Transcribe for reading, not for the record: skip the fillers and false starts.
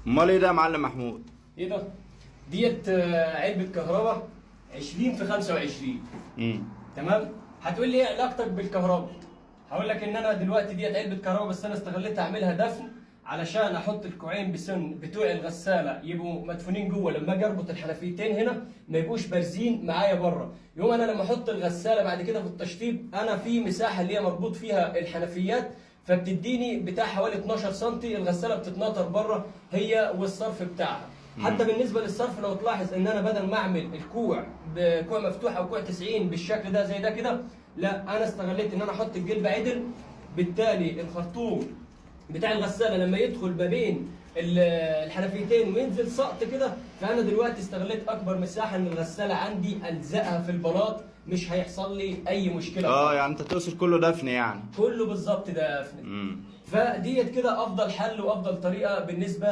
امال ايه ده يا معلم محمود؟ ايه ده؟ ديت علبة كهرباء 20 في 25. تمام؟ هتقول لي ايه علاقتك بالكهرباء؟ هقول لك ان انا دلوقتي ديت علبة كهرباء، بس انا استغلتها اعملها دفن علشان احط الكوعين بسن بتوع الغسالة يبقوا مدفونين جوه، لما اجي اربط الحنفيتين هنا ما يبقوش بارزين معايا بره. يوم انا لما احط الغسالة بعد كده في التشطيب، انا في مساحة اللي هي مربوط فيها الحنفيات، فبتديني بتاع حوالي 12 سم، الغسالة بتتنطر بره هي والصرف بتاعها. حتى بالنسبة للصرف لو تلاحظ ان انا بدل ما اعمل الكوع بكوع مفتوح او كوع 90 بالشكل ده زي ده كده، لا انا استغليت ان انا احط الجلب عدل، بالتالي الخرطوم بتاع الغسالة لما يدخل ما بين الحنفيتين وينزل سقط كده، فانا دلوقتي استغليت اكبر مساحة ان الغسالة عندي الزقها في البلاط، مش هيحصل لي اي مشكلة. يعني انت تقصد كله دفن يعني؟ كله بالظبط دفن. فديت كده افضل حل وافضل طريقه بالنسبة